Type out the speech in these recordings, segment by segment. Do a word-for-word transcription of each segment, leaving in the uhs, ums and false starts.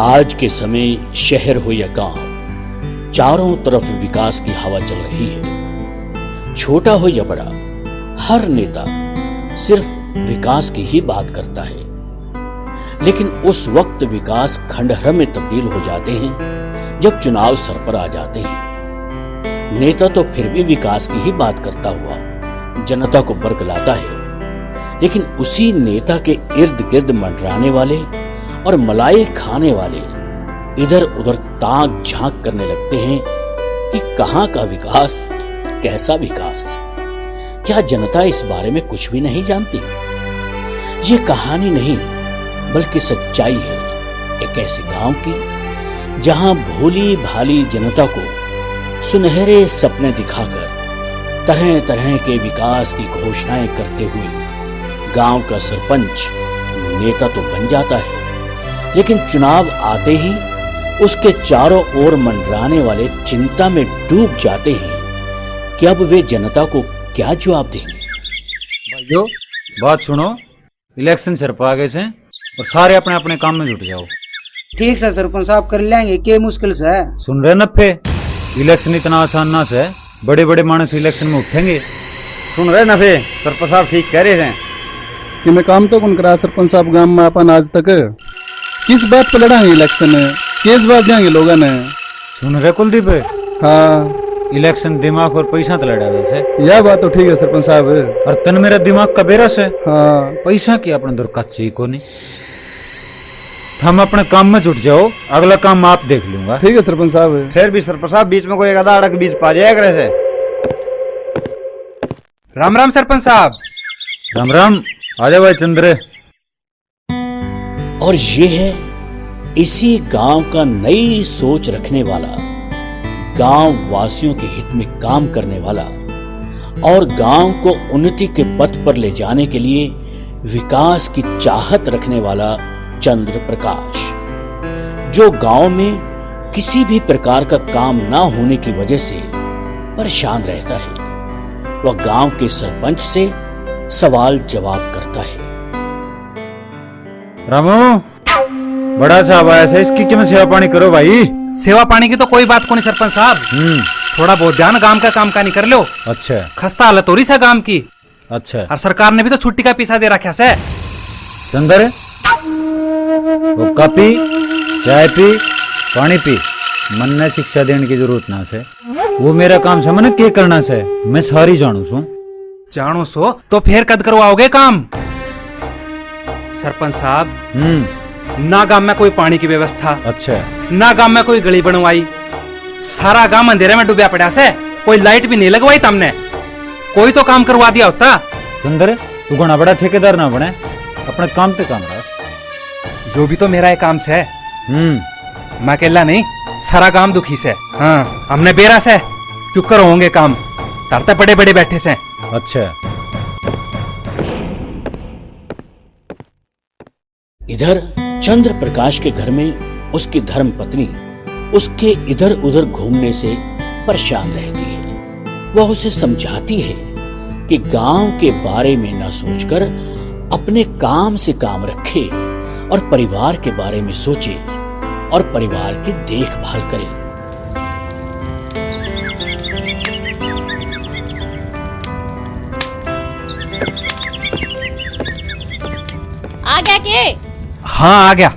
आज के समय शहर हो या गांव, चारों तरफ विकास की हवा चल रही है। छोटा हो या बड़ा, हर नेता सिर्फ विकास की ही बात करता है, लेकिन उस वक्त विकास खंडहर में तब्दील हो जाते हैं जब चुनाव सर पर आ जाते हैं। नेता तो फिर भी विकास की ही बात करता हुआ जनता को बरगलाता है, लेकिन उसी नेता के इर्द गिर्द मंडराने वाले और मलाई खाने वाले इधर उधर ताक झांक करने लगते हैं कि कहाँ का विकास, कैसा विकास। क्या जनता इस बारे में कुछ भी नहीं जानती? ये कहानी नहीं, बल्कि सच्चाई है एक ऐसे गांव की, जहां भोली भाली जनता को सुनहरे सपने दिखाकर तरह तरह के विकास की घोषणाएं करते हुए गांव का सरपंच, नेता तो बन जाता है, लेकिन चुनाव आते ही उसके चारों ओर मंडराने वाले चिंता में डूब जाते हैं कि अब वे जनता को क्या जवाब देंगे। भाइयों, बात सुनो, इलेक्शन सिर पर आ गए से और सारे अपने अपने काम में जुट जाओ। ठीक से सरपंच साहब, कर लेंगे, के मुश्किल से। सुन रहे नफे, इलेक्शन इतना आसान ना से, बड़े बड़े मानस इलेक्शन में उठेंगे। सुन रहे नफे, सरपंच साहब ठीक कह रहे हैं। कि मैं काम तो कौन करा सरपंच साहब, गांव में अपन आज तक किस बात पर लड़ांगे इलेक्शन, के जवाब देंगे लोगों ने? सुन रे कुलदीप। हाँ। इलेक्शन दिमाग और पैसा तो लड़ा दे से। यह बात तो ठीक है सरपंच साहब। और तन मेरा दिमाग का बेरा से। हाँ। पैसा की अपने दरकार से ही कोनी। थम अपने काम में जुट जाओ, अगला काम मैं आप देख लूंगा। ठीक है सरपंच साहब। फिर भी सरपंच साहब, बीच में कोई एक आधा अड़क बीज पा जाया करे से। राम राम सरपंच साहब। राम राम। आ जा भाई चंद्र। और ये है इसी गांव का नई सोच रखने वाला, गांव वासियों के हित में काम करने वाला और गांव को उन्नति के पथ पर ले जाने के लिए विकास की चाहत रखने वाला चंद्र प्रकाश, जो गांव में किसी भी प्रकार का काम ना होने की वजह से परेशान रहता है। वह गांव के सरपंच से सवाल जवाब करता है। रामू, बड़ा साहब आया से, इसकी किमें सेवा पानी करो भाई। सेवा पानी की तो कोई बात कोनी सरपंच साहब। हम्म। थोड़ा बहुत ध्यान गांव का काम का नहीं कर लो। अच्छा। खस्ता हालत हो रही सा गांव की। अच्छा। और सरकार ने भी तो छुट्टी का पैसा दे रखा से। चंद्र, वो कॉफी, चाय पी, पानी पी, मन्ने शिक्षा देने की जरूरत ना से। वो मेरा काम से मन्ने के करना से, मैं सारी जानू सूं। जानो सो, तो फिर कद करवाओगे काम? सरपंच साहब, हम्म। ना गांव में कोई पानी की व्यवस्था, अच्छा। ना गांव में कोई गली बनवाई, सारा गांव अंधेरे में डूबया पड़ा से, कोई लाइट भी नहीं लगवाई तमने, कोई तो काम करवा दिया होता। चंद्र, तू घणा बड़ा ठेकेदार ना बने, अपने काम ते काम रख। यो भी तो मेरा एक काम से। हम्म। मैं अकेला नहीं, सारा गांव दुखी से। हाँ, हमने बेरा से, क्यों करो होंगे काम, तारते बड़े बड़े बैठे से। अच्छा। इधर चंद्र प्रकाश के घर में उसकी धर्म पत्नी उसके इधर उधर घूमने से परेशान रहती है। वह उसे समझाती है कि गांव के बारे में ना सोचकर अपने काम से काम रखे और परिवार के बारे में सोचे और परिवार की देखभाल करे। आ गया के? हाँ, आ गया।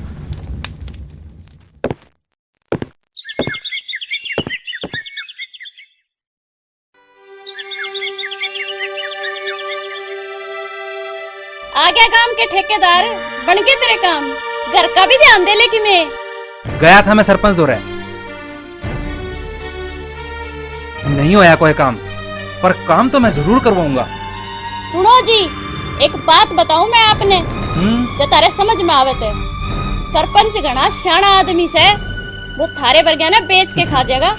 आ गया काम के ठेकेदार, बन गए तेरे काम। घर का भी ध्यान दे ले कि मैं। गया था मैं सरपंच धोरे, नहीं होया कोई काम, पर काम तो मैं जरूर करवाऊंगा। सुनो जी, एक बात बताऊं मैं आपने, हम्म? जो तारे समझ में आवे तो। सरपंच घणा सियाणा आदमी से, वो थारे वर्गिया ने बेच के खा जाएगा।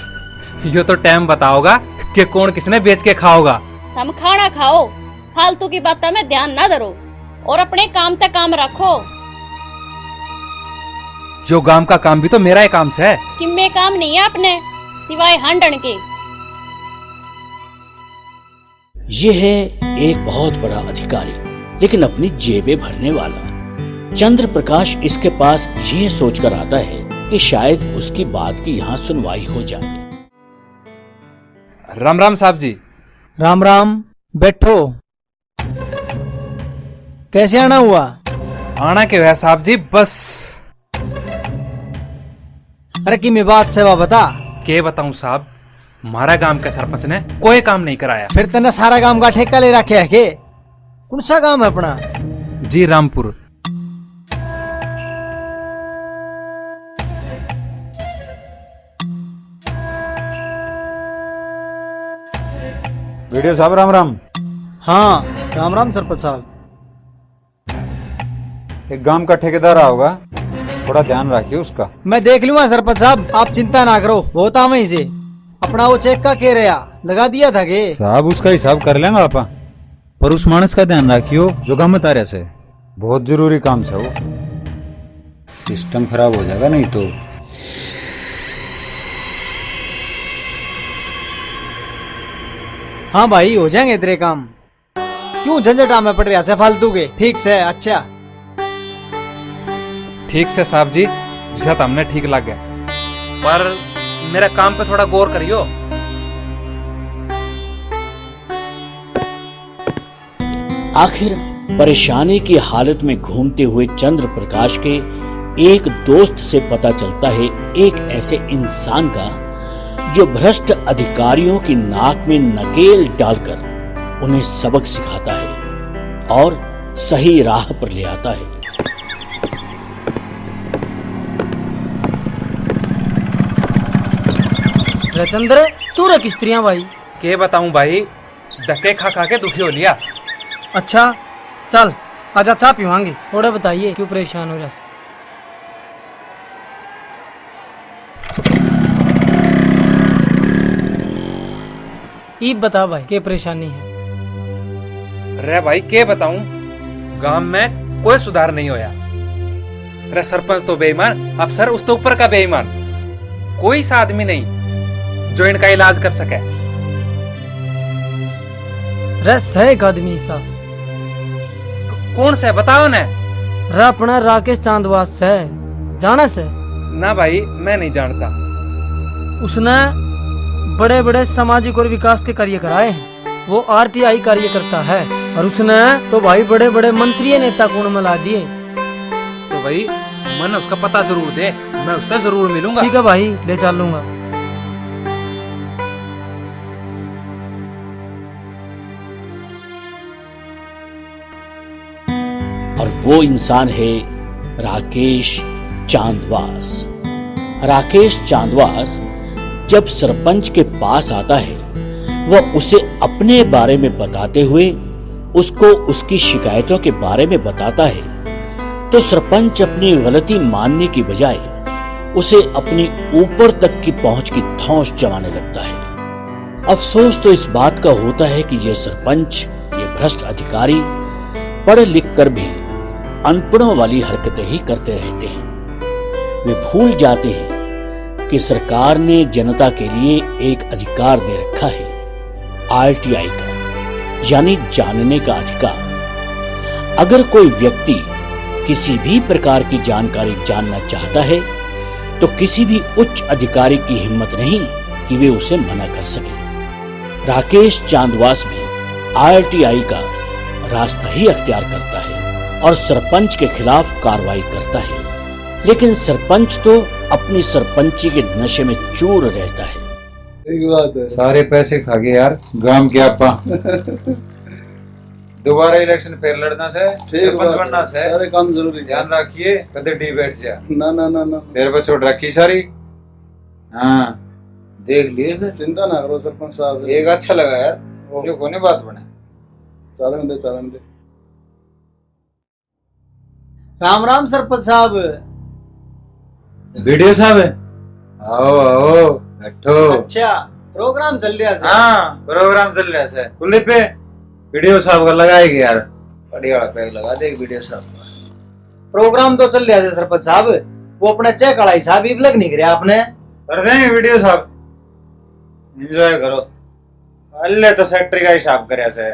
यो तो टाइम बताओगा कि कौन किसने बेच के खाओगा। थम खाना खाओ, फालतू की बातों में ध्यान ना धरो और अपने काम तक काम रखो। यो गांव का काम भी तो मेरा ही काम से। किम्मे काम नहीं है अपने सिवाय हांडण के। ये है एक बहुत बड़ा अधिकारी, लेकिन अपनी जेबें भरने वाला। चंद्र प्रकाश इसके पास ये सोचकर आता है कि शायद उसकी बात की यहाँ सुनवाई हो जाए। राम राम साहब जी। राम राम, बैठो। कैसे आना हुआ? आना के हुआ साहब जी, बस। अरे की मैं बात सेवा बता। के बताऊं साहब, म्हारा गांव के सरपंच ने कोई काम नहीं कराया। फिर तन्ने सारा गांव का ठेका ले रखे है के? कौन सा गांव है अपना? जी रामपुर। बीडीओ साहब राम राम। हाँ, राम राम सरपंच साहब। एक गांव का ठेकेदार आओगा, थोड़ा ध्यान रखियो उसका। मैं देख लूंगा सरपंच साहब, आप चिंता ना करो, बहुत आवे इसे। अपना वो चेक का के रहा, लगा दिया था के? साहब, उसका हिसाब कर लेंगा आप, पर उस मानस का ध्यान रखियो जो गांव में तारे से। बहुत जरूरी काम से वो, सिस्टम खराब हो जाएगा नहीं तो। हाँ भाई, हो जाएंगे तेरे काम। क्यों झंझटा में पड़ रहा से फालतू के? ठीक से, अच्छा। ठीक से साहब जी, जैसा तो हमने ठीक लग गया, पर मेरा काम पे थोड़ा गौर करियो। आखिर परेशानी की हालत में घूमते हुए चंद्र प्रकाश के एक दोस्त से पता चलता है एक ऐसे इंसान का जो भ्रष्ट अधिकारियों की नाक में नकेल डालकर उन्हें सबक सिखाता है और सही राह पर ले आता है। रे चंद्र, तू रे किस तरियां भाई? के बताऊं भाई, धक्के खा खा के दुखी हो लिया। अच्छा, चल आजा, चाय पीवांगे। थोड़ा बताइए, क्यों परेशान हो रहा? ईब बता भाई, के परेशानी है? रे भाई, के बताऊं, गांव में कोई सुधार नहीं होया। रे सरपंच तो बेईमान, अफसर उससे ऊपर का बेईमान। कोई सा आदमी नहीं जो इनका इलाज कर सके। रे सै एक आदमी सा। कौन से, बताओ ने। रे अपना राकेश चांदवास से, जाने से? ना भाई, मैं नहीं जानता। उसने बड़े बड़े सामाजिक और विकास के कार्य कराए हैं। वो आरटीआई कार्यकर्ता है और उसने तो भाई बड़े बड़े मंत्री नेता कोण में ला दिए। तो भाई, मन्ने उसका पता जरूर दे, मैं उससे जरूर मिलूंगा। ठीक है भाई, ले चलूंगा। और वो इंसान है राकेश चांदवास। राकेश चांदवास जब सरपंच के पास आता है, वह उसे अपने बारे में बताते हुए उसको उसकी शिकायतों के बारे में बताता है, तो सरपंच अपनी गलती मानने की बजाय उसे अपनी ऊपर तक की पहुंच की धौंस जमाने लगता है। अफसोस तो इस बात का होता है कि ये सरपंच, ये भ्रष्ट अधिकारी पढ़ लिख कर भी अनपढ़ों वाली हरकतें ही करते रहते हैं। वे भूल जाते हैं कि सरकार ने जनता के लिए एक अधिकार दे रखा है, आरटीआई का, यानी जानने का अधिकार। अगर कोई व्यक्ति किसी भी प्रकार की जानकारी जानना चाहता है, तो किसी भी उच्च अधिकारी की हिम्मत नहीं कि वे उसे मना कर सके। राकेश चांदवास भी आरटीआई का रास्ता ही अख्तियार करता है और सरपंच के खिलाफ कार्रवाई करता है, लेकिन सरपंच तो अपनी सरपंची के नशे में चूर रहता है। सही बात है। सारे पैसे खा गए यार, गांव के आपा। दोबारा इलेक्शन फिर लड़ना से, ठीक सरपंच बात बनना है। से। सारे काम जरूरी है। ध्यान रखिए, कदे डी बैठ जा। ना, ना, ना, ना। तेरे पे छोड़ रखी सारी। हाँ, देख लिए फिर। चिंता ना करो सरपंच साहब। एक अच्छा लगा यार, ओ। जो कोने बात बने। चालन दे, चालन दे। राम राम सरपंच साहब। बीडीओ साहब, आओ, आओ, बैठो। अच्छा, प्रोग्राम चल रहा है? हाँ, प्रोग्राम चल रहा है। कुलदीप, बीडीओ साहब का लगाएगी यार। बढ़िया वाला पैग लगा दे बीडीओ साहब का। प्रोग्राम तो चल रहा है सरपंच साहब, वो अपना चेक वाला हिसाब इब लग नहीं करया आपने। कर देंगे बीडीओ साहब, एंजॉय करो। पहले तो सेक्रेटरी का हिसाब करया से,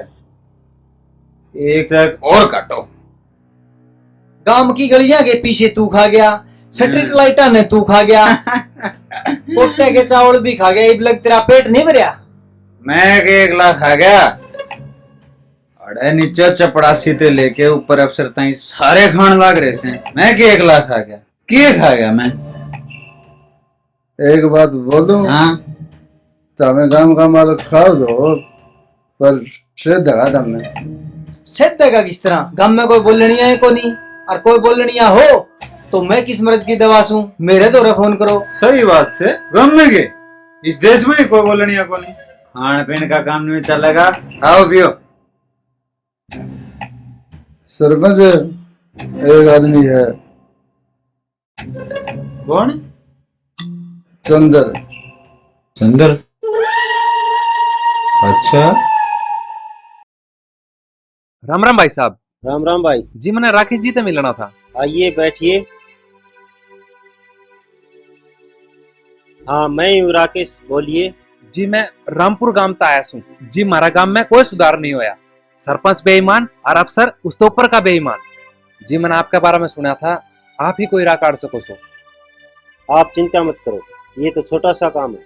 एक चेक और काटो। गांव की गलियां के पीछे तू खा गया, स्ट्रीट लाइटा ने तू खा गया, कोटे के चावल भी खा गया, इब लग तेरा पेट नहीं भरया? मैं के एकला खा गया? अरे नीचे चपड़ासी ते लेके ऊपर अफसर ताई सारे खान लाग रहे से, मैं के एकला खा गया? के खा गया मैं? एक बात बोलूं? हाँ। तो हमें गांव का मालक खाओ दो, पर सेध का तमने। सेध का किस तरह? गांव में कोई बोलनिया है कोनी, और कोई बोलनिया हो तो मैं किस मर्ज की दवा सूं? मेरे धोरे फोन करो। सही बात से, गांव में के इस देश में ही कोई बोलनिया कोनी। खान पीन का काम नहीं चलेगा, खाओ पियो। सरपंच, एक आदमी है। कौन? चंदर। चंदर? अच्छा। राम राम भाई साहब। राम राम भाई। जी, मैंने राकेश जी से मिलना था। आइए, बैठिए। हाँ, मैं ही हूँ राकेश, बोलिए। जी, मैं रामपुर गांव तक आया हूँ। जी, हमारा गांव में कोई सुधार नहीं होया। सरपंच बेईमान और अफसर उससे ऊपर का बेईमान। जी, मैंने आपके बारे में सुना था, आप ही कोई राह काढ़ सको सो। आप चिंता मत करो, ये तो छोटा सा काम है।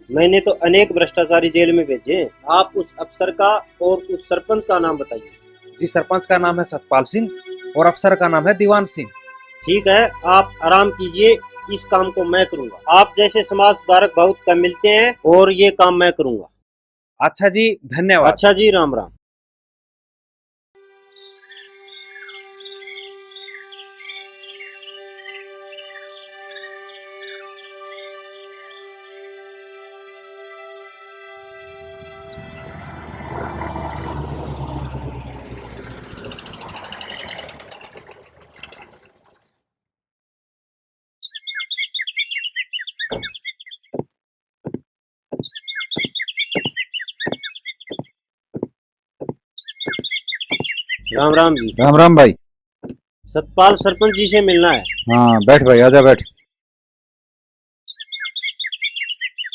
मैंने तो अनेक भ्रष्टाचारी जेल में भेजे। आप उस अफसर का और उस सरपंच का नाम बताइए। जी, सरपंच का नाम है सतपाल सिंह और अफसर का नाम है दीवान सिंह। ठीक है, आप आराम कीजिए, इस काम को मैं करूंगा। आप जैसे समाज सुधारक बहुत कम मिलते हैं और ये काम मैं करूंगा। अच्छा जी, धन्यवाद। अच्छा जी, राम राम। राम राम जी। राम राम भाई। सतपाल सरपंच जी से मिलना है। हाँ, बैठ भाई, आजा बैठ।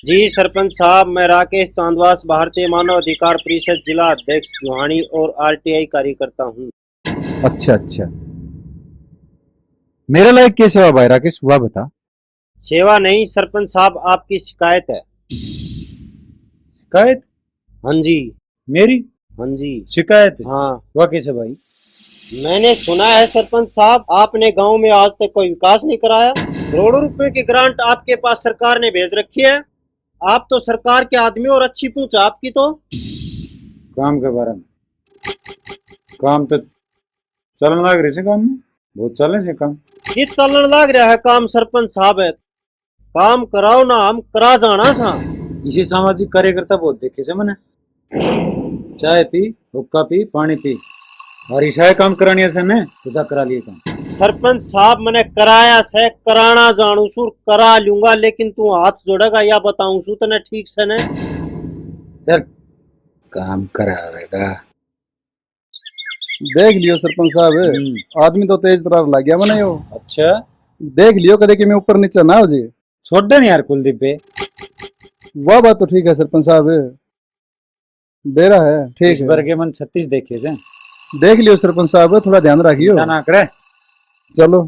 जी सरपंच साहब, मैं राकेश चांदवास, भारतीय मानव अधिकार परिषद जिला अध्यक्ष जुहानी और आरटीआई कार्यकर्ता हूँ। अच्छा, अच्छा। मेरे लायक क्या सेवा भाई राकेश, वह बता। सेवा नहीं सरपंच साहब, आपकी शिकायत है। शिकायत? हाँ जी। मेरी? हाँ जी। शिकायत? हाँ। वह कैसे भाई? मैंने सुना है सरपंच साहब, आपने गांव में आज तक कोई विकास नहीं कराया। करोड़ों रुपए की ग्रांट आपके पास सरकार ने भेज रखी है। आप तो सरकार के आदमी और अच्छी पूछ आपकी तो। काम के बारे में? काम तो चलन लाग रहे से काम में, बहुत चले से काम। ये चलन लाग रहा है काम सरपंच साहब है, काम कराओ ना, हम करा जाना सा। इसे सामाजिक कार्यकर्ता बहुत देखे से मैंने, चाय पी, हुक्का पी, पानी पी, और इसा काम करानी से ने खुदा करा लिए काम। सरपंच साहब, मैंने कराया से, कराना जानू सुर करा लूंगा, लेकिन तू हाथ जोड़ेगा या बताऊं सु तने ठीक से ने। चल, काम करावेगा। देख लियो सरपंच साहब, हम्म। आदमी तो तेज तरार लग गया मने यो। अच्छा। देख लियो कदे कि मैं ऊपर नीचे ना हो जे। छोड़ दे नहीं यार कुलदीप बे। वह बात तो ठीक है सरपंच साहब, बेरा है, ठीक इस है। बार के मन छत्तीस देखे से। देख लियो सरपंच साहब, थोड़ा ध्यान रखियो। चिंता ना करे। चलो।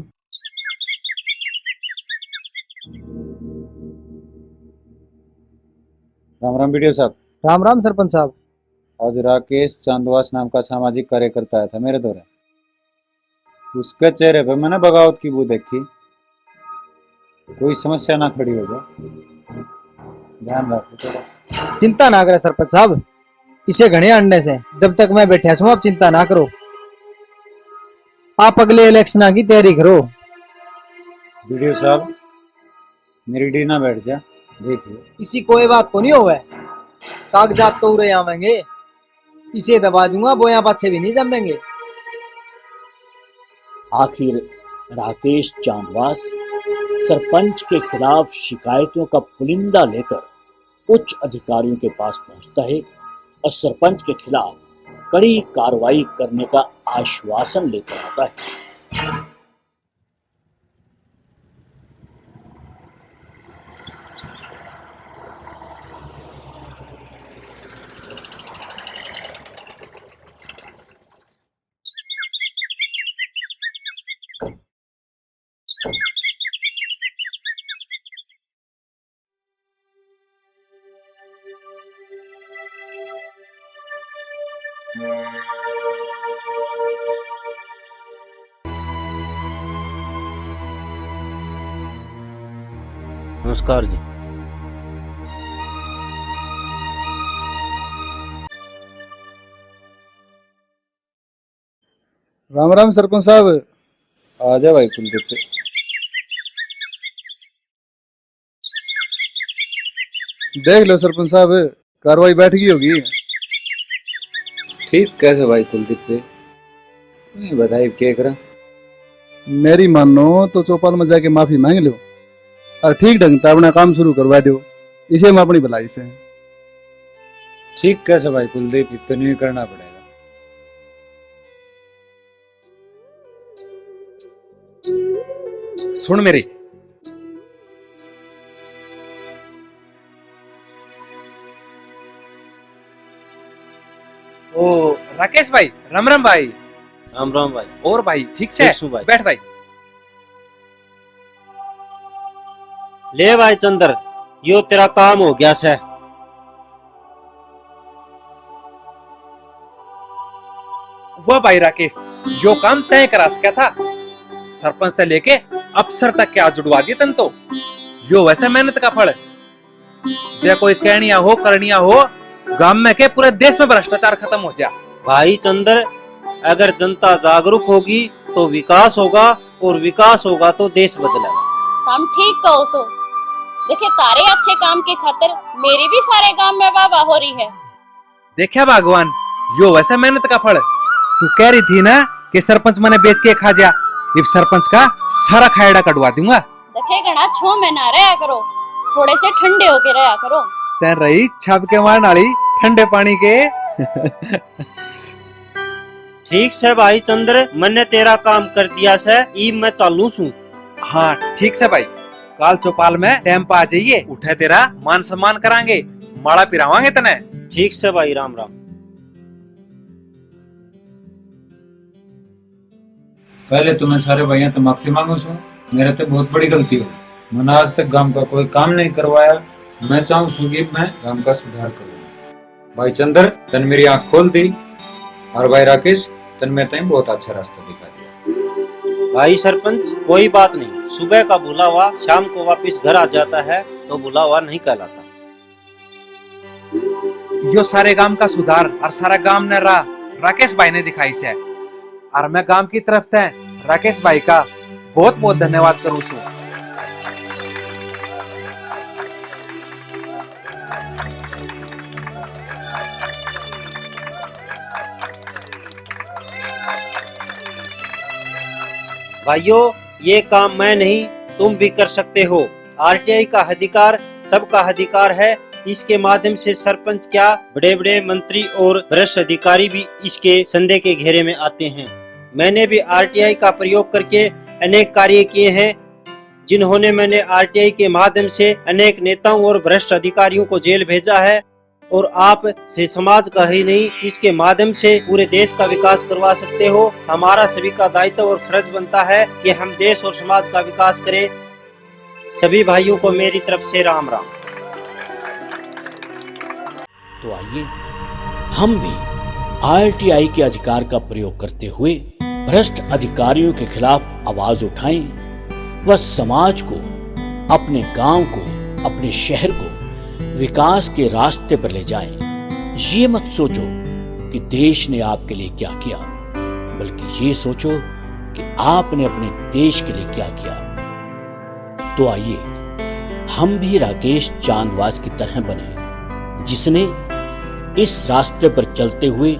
राम राम बीडीओ साहब। राम राम सरपंच साहब। आज राकेश चांदवास नाम का सामाजिक कार्यकर्ता आया था मेरे धोरे। उसके चेहरे पे मैंने बगावत की बू देखी। कोई समस्या ना खड़ी हो जाए, ध्यान रखो थोड़ा। चिंता ना करे सरपंच साहब, इसे घणे अंडे से, जब तक मैं बैठा सूं आप चिंता ना करो। आप अगले इलेक्शन की तैयारी करो। बीडीओ साहब, मेरी डी ना बैठ जा, देख लो। इसी कोई बात को नहीं होवे, कागजात तो उरे आवेंगे, इसे दबा दूंगा, बोया पाछे भी नहीं जमेंगे। आखिर राकेश चांदवास सरपंच के खिलाफ शिकायतों का पुलिंदा लेकर उच्च अधिकारियों के पास पहुंचता है और सरपंच के खिलाफ कड़ी कार्रवाई करने का आश्वासन लेकर आता है। नमस्कार जी। राम राम सरपंच साहब। आ जा भाई कुलदीप। देख लो सरपंच साहब, कार्रवाई बैठ गई होगी। ठीक कैसे भाई कुलदीप पे? नहीं बताई के करा? मेरी मानो तो चौपाल में जाके माफी मांग लो और ठीक ढंग से अपना काम शुरू करवा दो, इसे हम अपनी भलाई से। ठीक कैसे भाई कुलदीप, इतना ही करना पड़ेगा। सुन मेरी, ओ राकेश भाई, राम राम भाई। राम राम भाई। और भाई ठीक से? ठीक सूं भाई। बैठ भाई। ले भाई चंद्र, यो तेरा काम हो गया से। वाह भाई राकेश, यो काम तय करा सका था। सरपंच तै लेके अफसर तक के आज जुड़वा दिए तन तो। यो वैसे मेहनत का फल। जे कोई कहनिया हो, करनिया हो, गांव में के पूरे देश में भ्रष्टाचार खत्म हो जा। भाई चंद्र, अगर जनता जागरूक होगी तो विकास होगा, और विकास होगा तो देश बदलेगा। तम ठीक कहो सो। देखे, तारे अच्छे काम के खातर मेरी भी सारे गांव में वाह वाह हो रही है। देखा भगवान, यो वैसे मेहनत का फल। तू कह रही थी ना कि सरपंच मने बेच के खा जा, इब सरपंच का सारा खायड़ा कटवा दूंगा। देखे घणा छो महीना रहा करो, थोड़े से ठंडे होके रहा करो। तै रही छाप के मारन वाली ठंडे पानी के। ठीक से भाई चंद्र, मन्ने तेरा काम कर दिया से, इब मैं चालू सूं। हाँ ठीक से भाई, काल चौपाल में टाइम पे आ जाइए, उठे तेरा मान सम्मान करांगे, माला पिरावांगे तने। ठीक से भाई, राम राम। पहले तो मैं सारे भाइयों से माफी मांगू सूं, मेरे ते बहुत बड़ी गलती हो। मैंने आज तक गांव का कोई काम नहीं करवाया। मैं चाहूँ सूं कि मैं गांव का सुधार करूँ। भाई चंद्र, तन मेरी आंख खोल दी, और भाई राकेश, तन मैं तैं बहुत अच्छा रास्ता दिखा दिया। भाई सरपंच, कोई बात नहीं, सुबह का भुला हुआ शाम को वापस घर आ जाता है, तो भुला हुआ नहीं कहलाता। यो सारे गांव का सुधार और सारा गांव ने राह राकेश भाई ने दिखाई से, और मैं गांव की तरफ तै राकेश भाई का बहुत बहुत धन्यवाद करूँ सूं। भाइयों, ये काम मैं नहीं, तुम भी कर सकते हो। आरटीआई का अधिकार सबका अधिकार है। इसके माध्यम से सरपंच क्या, बड़े-बड़े मंत्री और वरिष्ठ अधिकारी भी इसके संदेह के घेरे में आते हैं। मैंने भी आरटीआई का प्रयोग करके अनेक कार्य किए हैं, जिन्होंने मैंने आरटीआई के माध्यम से अनेक नेताओं और वरिष्ठ अधिकारियों को जेल भेजा है। और आप से समाज का ही नहीं, इसके माध्यम से पूरे देश का विकास करवा सकते हो। हमारा सभी का दायित्व और फर्ज बनता है कि हम देश और समाज का विकास करें। सभी भाइयों को मेरी तरफ से राम राम। तो आइए, हम भी आरटीआई के अधिकार का प्रयोग करते हुए भ्रष्ट अधिकारियों के खिलाफ आवाज उठाएं। वह समाज को, अपने गांव को, अपने शहर को विकास के रास्ते पर ले जाएं। ये मत सोचो कि देश ने आपके लिए क्या किया, बल्कि ये सोचो कि आपने अपने देश के लिए क्या किया। तो आइए, हम भी राकेश चांदवास की तरह बने, जिसने इस रास्ते पर चलते हुए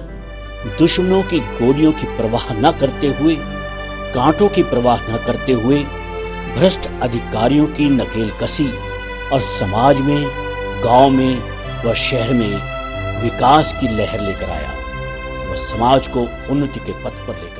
दुश्मनों की गोलियों की परवाह न करते हुए, कांटों की परवाह न करते हुए भ्रष्ट अधिकारियों की नकेल कसी और समाज में, गांव में व शहर में विकास की लहर लेकर आया व समाज को उन्नति के पथ पर लेकर